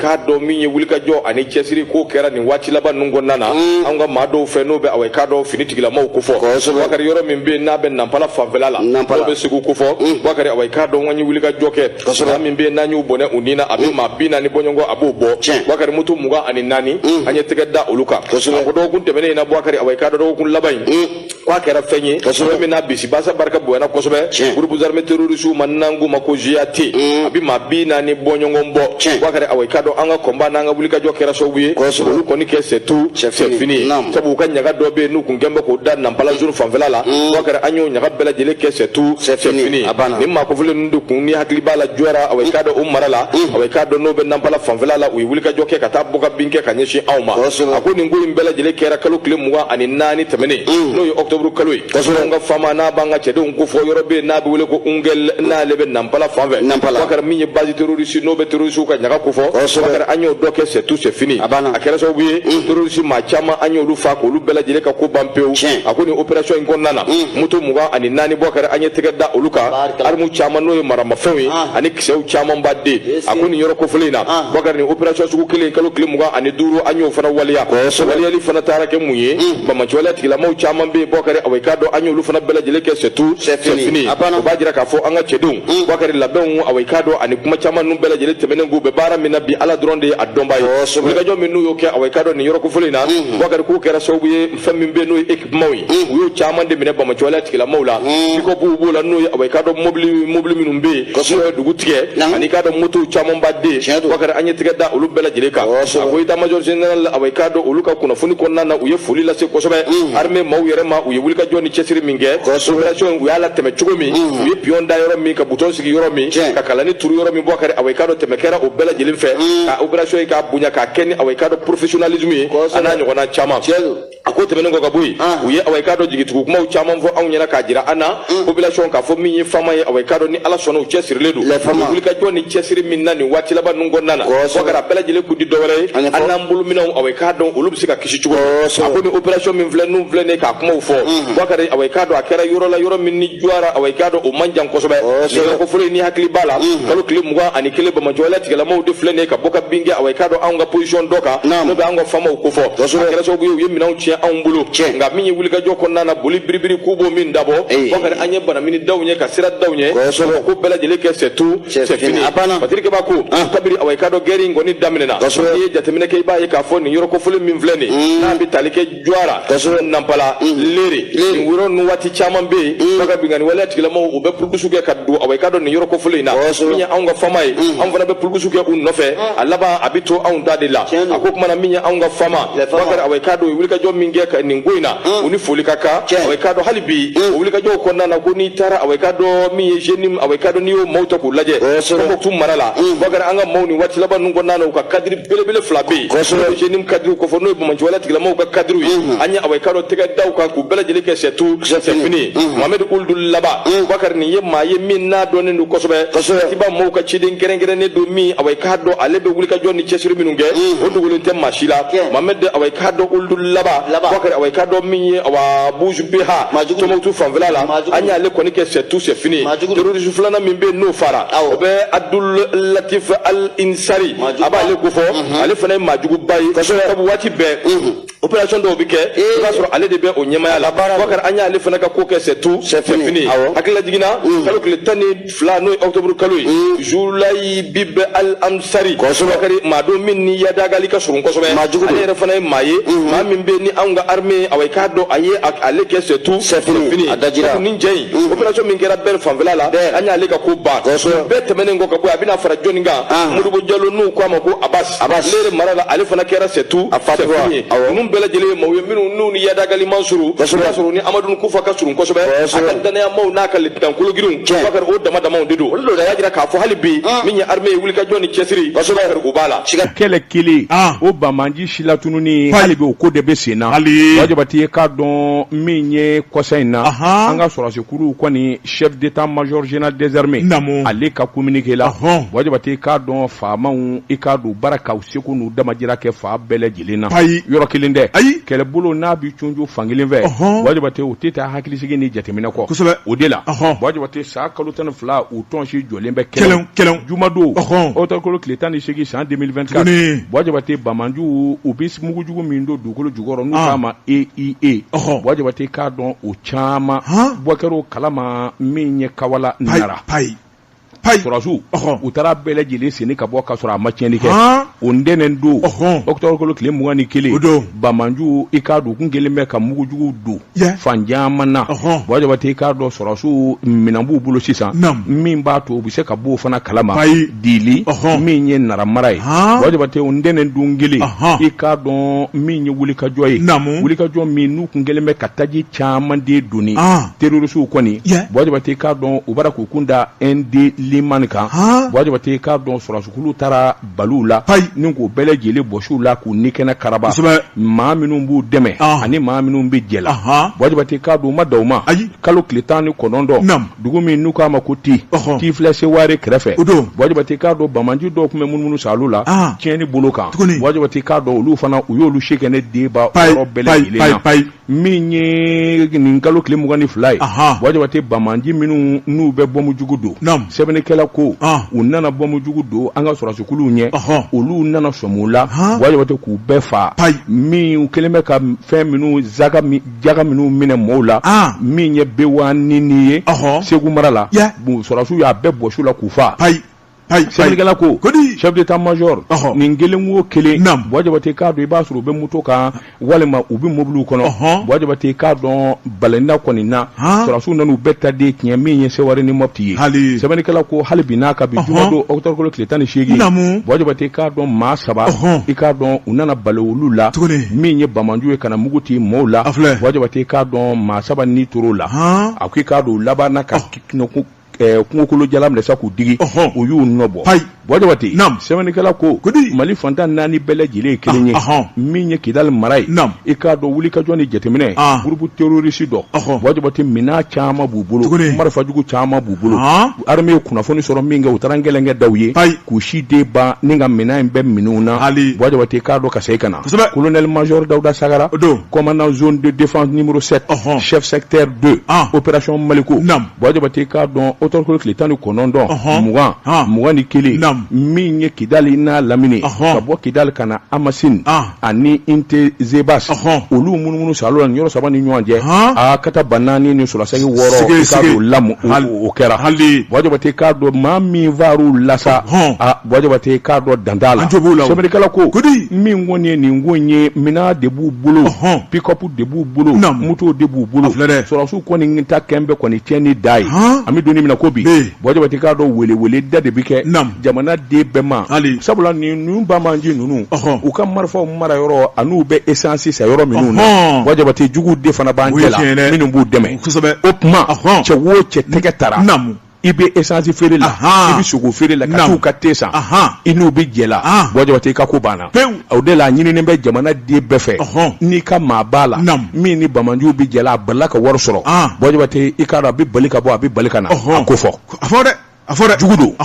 k'a dɔn min ye wulikajɔ ani cɛsiri ko kɛra nin waati laban ninnu kɔnɔna na anw ka maa dɔw fɛ n'o bɛ awa i k'a dɔn fini tigilamaw kofɔ. Bakari, yɔrɔ min bɛ yen n'a bɛ Nanpala fanfɛla la, n'o bɛ Segu kofɔ, Bakari, awa i k'a dɔn an ye wulikajɔ kɛ. Maa min bɛ yen n'an y'u bɔnɛ u ni na, a bɛ maa 40 bɔɲɔgɔn, a b'o bɔ. Bakari, moto 24, an ye tɛgɛ da olu kan. A ko dɔgɔkun tɛmɛnen in na, Bakari, awa i k'a dɔn dɔgɔkun laban in k'a kɛra fɛn ye fɛn min n'a bisibasa barika bonyana kosɛbɛ groupe armé terroriste ma, n'an k'u ma ko GAT, a bɛ maa 40 bɔɲɔgɔn bɔ. Bakari, awa i k'a dɔn an ka combat n'an ka wulikajɔ kɛra sababu ye olu kɔni kɛ c'est tout, c'est fini, sabu u ka ɲaga dɔ bɛ yen n'u kun kɛn bɛ k'o da Nanpala zone fanfɛla la. Bakari, an y'o ɲaga bɛɛ lajɛlen kɛ c'est tout, c'est fini. Nin maa kofɔlen ninnu de kun ni hakili b'a la jɔra, awa i k'a dɔn o mara la, awa i k'a dɔn n'o bɛ Nanpala fanfɛla la, u ye wulikajɔ kɛ ka taa bɔ ka bin kɛ ka ɲɛsin anw ma. A ko nin ko in bɛɛ lajɛlen kɛra kalo tile 24 tɛmɛnen, n'o ye octobre kalo ye. Anw ka faama n'a b'an ka cɛdenw ko fɔ, yɔrɔ bɛ yen n'a bɛ wele ko Ungel, n'ale bɛ Nanpala fan fɛ. Bakari, min ye base terroriste n'o bɛ terroriste ka ɲaga ko fɔ, Bakari, an y'o dɔ kɛ c'est tout, c'est fini. A kɛra sababu ye terroriste maa caman, an y'olu fa k'olu bɛɛ lajɛlen ka ko ban pewu. A ko nin opération in kɔnɔna na, moto 24, Bakari, an ye tɛgɛ da olu kan, armes caman n'o ye maramafɛnw ye ani kisɛw caman ba den. A ko nin yɔrɔ kofɔlen in na, Bakari, nin opération sugu kelen, kalo tile 25, an y'o fana waleya. Waleyali fana taara kɛ mun ye? Banbaanciwaleya tigilamaw caman bɛ yen, Bakari, awa i k'a dɔn an y'olu fana bɛɛ lajɛlen kɛ c'est tout, c'est fini. O b'a jira k'a fɔ an ka cɛdenw, Bakari, labɛnw, awa i k'a dɔn ani kuma caman ninnu bɛɛ lajɛlen tɛmɛnen k'u bɛ baara min na bi, Ala dɔrɔn de ye a dɔnbaa ye. Wulikajɔ min n'u y'o kɛ, awa i k'a dɔn nin yɔrɔ kofɔlen in na, Bakari, k'o kɛra sababu ye fɛn min bɛ yen n'o ye équipement ye, u y'o caman de minɛ banbaanciwaleya tigilamaw la. Pick-up b'o la, n'o ye awa i k'a dɔn mobili minnu bɛ yen n'o ye dugu tigɛ, ani i k'a dɔn motow caman ba den. Bakari, an ye tɛgɛ da olu bɛɛ lajɛlen kan. A ko état major général, awa i k'a dɔn olu ka kunnafoni kɔnɔna na, u ye foli lase kosɛbɛ armée maaw yɛrɛ ma, u ye wulikajɔ ni cɛsiri min kɛ, opération u y'a latɛmɛ cogo min, u ye pion da yɔrɔ min, ka bouton sigi yɔrɔ min, ka kalani turu yɔrɔ min. Bakari, awa i k'a dɔn tɛmɛ kɛra o bɛɛ lajɛlen fɛ ka opération ye k'a bonya, k'a kɛ ni awa i k'a dɔn professionnalisme ye, a n'a ɲɔgɔnna caman. A ko tɛmɛnen kɔ ka bɔ yen, u ye awa i k'a dɔn jigitugu kumaw caman fɔ anw ɲɛna k'a jira an na population k'a fɔ min ye faama ye, awa i k'a dɔn ni Ala sɔnna, u cɛsirilen don wulikajɔ ni cɛsiri min na nin waati laban ninnu kɔnɔna na. Bakari, a bɛɛ lajɛlen kun di dɔwɛrɛ ye, an n'an bolominɛnw, awa i k'a dɔn olu bɛ se ka kisi cogo min. A ko nin opération min filɛ, n'u filɛ nin ye k'a kumaw fɔ, Bakari, awa i k'a dɔn a kɛra yɔrɔ la, yɔrɔ min ni juwara, awa i k'a dɔn o man jan kosɛbɛ. Nin yɔrɔ kofɔlen, ni hakili b'a la, kalo tile 21, banbaanciwaleya tigilamaw de filɛ nin ye ka bɔ ka bin kɛ, awa i k'a dɔn anw ka position dɔ kan, n'o bɛ anw ka faamaw kofɔ. A kɛra sababu ye u ye minɛnw tiɲɛ anw bolo, nka min ye wulikajɔ kɔnɔna na, boli biribiri k'u b'o min dabɔ, Bakari, an ye banamini daw ɲɛ ka sira daw ɲɛ, ko bɛɛ lajɛlen kɛ c'est tout, c'est fini. Patrick b'a ko kabiri awa i k'a dɔn guerre in kɔni daminɛna, n'i ye jateminɛ kɛ, i b'a ye k'a fɔ nin yɔrɔ kofɔlen min filɛ nin n'a bɛ tali kɛ Juwara, Nanpala, Lere, nin yɔrɔ ninnu, waati caman bɛ yen, Bakari, binkanni waleya tigilamaw u bɛ pulukusu kɛ ka don, awa i k'a dɔn nin yɔrɔ kofɔlen in na. Min ye anw ka faama ye, anw fana bɛ pulukusu kɛ u nɔfɛ, a laban a bɛ to anw ta de la. A ko kumana min ye anw ka faama, Bakari, awa i k'a dɔn u ye wulikajɔ min kɛ nin ko in na, u ni foli ka kan. Awa i k'a dɔn hali bi o wulikajɔw kɔnɔna na, ko n'i taara, awa i k'a dɔn min ye JNIM, awa i k'a dɔn n'i y'o maaw ta k'u lajɛ Tɔnbukutu mara la, Bakari, an ka maaw nin waati laban ninnu kɔnɔna na, u ka cadre belebele fila bɛ yen, n'o ye JNIM cadre kofɔ, n'o ye banbaanciwaleya tigilamaw ka cadre ye. An ye awa i k'a dɔn tɛgɛ daw kan k'u bɛɛ lajɛlen kɛ c'est tout, c'est fini. Mohamed Ould Laba, Bakari, nin ye maa ye min n'a dɔnnen don kosɛbɛ, katiba maaw ka ciden kɛrɛnkɛrɛnnen don, min awa i k'a dɔn ale bɛ wulikajɔ ni cɛsiri minnu kɛ, o dogolen tɛ maa si la. Mohamed, awa i k'a dɔn Ould Laba, Bakari, awa i k'a dɔn min ye awa Bouge BH Tɔnbukutu fanfɛla la, an y'ale kɔni kɛ c'est tout, c'est fini. Terroriste filanan min bɛ yen n'o fara, o bɛ Abdul Latif Al Insari, a b'ale kofɔ, ale fana ye maajuguba ye, sabu waati bɛɛ opération dɔw bɛ kɛ, i b'a sɔrɔ ale de bɛ o ɲɛmaya la. Bakari, an y'ale fana ka ko kɛ c'est tout, c'est fini. Hakilila jiginna kalo tile 12, n'o ye octobre kalo ye, Julayi Bib Al Ansari, Bakari, maa don min ni Yadagali ka surun kosɛbɛ, ale yɛrɛ fana ye maa ye, maa min bɛ ni anw ka armée, awa i k'a dɔn a ye ale kɛ c'est tout, c'est fini. Nin cɛ in, opération min kɛra Bɛri fanfɛla la, an y'ale ka ko ban. Bɛɛ tɛmɛnen kɔ ka bɔ yen, a bɛna fara jɔnni kan? Modibo Jalo, n'u ko a ma ko Abbas, Lere mara la, ale fana kɛra c'est tout, c'est fini. Ninnu bɛɛ lajɛlen ye maaw ye minnu n'u ni Yadagali man surun, i b'a sɔrɔ ni Amadu Kufa ka surun kosɛbɛ, a ka danaya maaw n'a ka lieutenant kologirinw, Bakari, o dama damaw de don. O y'a jira k'a fɔ hali bi min ye armée ye, wulikajɔ ni cɛsiri, Bakari, u b'a la. Kɛlɛ kelen o banbaanci silatununi, hali bi o ko de bɛ sen na. Jabate, ye k'a dɔn min ye kɔsa in na, an ka sɔrɔdasikuru kɔni, chef d'état major général des armées, ale ka communiqué la, Jabate, k'a dɔn faamaw, i k'a dɔn baara k'aw seko n'u damajira kɛ fa bɛɛ lajɛlen na, yɔrɔ kelen tɛ. dɛ ayi kɛlɛbolo n'a bɛ cuncu fankelen fɛ Buwa Jabate o tɛ taa hakilisigi ni jateminɛ kɔ kosɛbɛ o de la Buwa Jabate san kalo 12 u tɔnsi jɔlen bɛ kelen kelen jumadon octobre kalo tile 18 san 2024 Buwa Jabate banbaanciw u bɛ mugujugu min don dugukolo jukɔrɔ n'u k'a ma EIA Buwa Jabate k'a dɔn o caman bɔ kɛra o kalama min ye Kawala Nara sɔrɔdasiw u taara bɛɛ lajɛlen senni ka bɔ ka sɔrɔ a ma tiɲɛni kɛ o ntɛnɛn don octobre kalo tile 21 banbaanciw i k'a dɔn u kun kɛlen bɛ ka mugujugu don fan caman na Buwa Jabate i k'a dɔn sɔrɔdasiw minɛn b'u bolo sisan min b'a to u bɛ se ka bɔ o fana kalama dili min ye Nara mara ye Buwa Jabate o ntɛnɛn don kelen i k'a dɔn min ye wulikajɔ ye wulikajɔ min n'u kun kɛlen bɛ ka taji caman de doni terroristew kɔni Buwa Jabate i k'a dɔn u b'a k'u kun da Indelimane kan Buwa Jabate i k'a dɔn sɔrɔdasikulu taara bal'u la ni k'u bɛɛ lajɛlen bɔsi u la k'u ni kɛnɛ karaba maa minnu b'u dɛmɛ ani maa minnu bɛ jɛ la Buwa Jabate i k'a dɔn u ma dan o ma kalo tile 19 dugu min n'u k'a ma ko ti ti filɛ Seware kɛrɛfɛ Buwa Jabate i k'a dɔn banbaanci dɔw tun bɛ munumunu saalo la tiɲɛni bolo kan Buwa Jabate i k'a dɔn olu fana u y'olu si kɛnɛ denba yɔrɔ bɛɛ lajɛlen na min ye nin kalo tile 22 ye Buwa Jabate banbaanci minnu n'u bɛ bɔnbujugu don sɛbɛnnikɛla ko u nana bɔnbujugu don an ka sɔrɔdasikuluw ɲɛ olu nana sɔmi u la Buwa Jabate k'u bɛɛ faa min kɛlen bɛ ka fɛn minnu jaga minnu minɛ mɔgɔw la min ye Bewanini ye Segu mara la sɔrɔdasiw y'a bɛɛ bɔsi u la k'u faa. Sɛbɛnnikɛla ko chef d'état major nin kelen o kelen Buwa Jabate k'a dɔn i b'a sɔrɔ u bɛ moto kan walima u bɛ mobiliw kɔnɔ Buwa Jabate k'a dɔn balenda kɔni na sɔrɔdasiw nana u bɛɛ ta de tiɲɛ min ye Seware ni Mɔpti ye sɛbɛnnikɛla ko hali bi n'a ka bi jumadon octobre kalo tile 18 Buwa Jabate k'a dɔn maa saba i k'a dɔn u nana bali olu la min ye banbaanciw ye ka na mugu ci mɔɔw la Buwa Jabate k'a dɔn maa saba ni tor'o la a ko i k'a dɔn u labanna ka kungokolo jala minɛ sa k'u digi u y'u nɔ bɔ Buwa Jabate sɛbɛnnikɛla ko Mali fan 14 bɛɛ lajɛlen ye kelen ye min ye Kidali mara ye i k'a dɔn wulikajɔ ni jateminɛ groupe terroriste dɔ Buwa Jabate minɛn caman b'u bolo marifajugu caman b'u bolo armée ye kunnafoni sɔrɔ min kɛ u taara gɛlɛnkɛ da u ye k'u si den ban ni ka minɛn in bɛɛ minɛ u na Buwa Jabate k'a dɔn ka segin ka na colonel major Dawuda Sagara commandant zone de défense numéro 7 chef secteur 2 opération Maliko Buwa Jabate k'a dɔn octobre kalo tile 19 20 21 min ye Kidali n'a lamini ka bɔ Kidali ka na Amasine ani Intezebas olu munumunu salo la nin yɔrɔ saba ni ɲɔgɔn cɛ a kata ba naani ni sɔrɔsagi wɔɔrɔ i k'a dɔn lamu o kɛra Buwa Jabate k'a dɔn maa min far'u la sa a Buwa Jabate k'a dɔn dan t'a la sɛbɛnnikɛla ko min kɔni ye nin ko in ye minɛn de b'u bolo pick-up de b'u bolo moto de b'u bolo sɔrɔdasiw kɔni ta kɛn bɛ kɔni tiɲɛni da ye an bɛ don min na ko bi Buwa Jabate k'a dɔn welewele da de bɛ kɛ jamana den bɛɛ ma sabula ninnu banbaanci ninnu u ka marifaw mara yɔrɔ an'u bɛ essence san yɔrɔ minnu na Buwa Jabate juguw de fana b'an cɛ la minnu b'u dɛmɛ o tuma cɛ o cɛ tɛgɛ tara i bɛ essence feere la i bɛ sogo feere la ka t'u ka te san i n'u bɛ jɛ la Buwa Jabate i ka ko banna o de la a ɲininen bɛ jamana den bɛɛ fɛ n'i ka maa b'a la min ni banbaanciw bɛ jɛ la a balila ka wari sɔrɔ Buwa Jabate i k'a dɔn a bɛ bali ka bɔ a bɛ bali ka na a ko fɔ a fɔ dɛ a fɔ dɛ jugu don.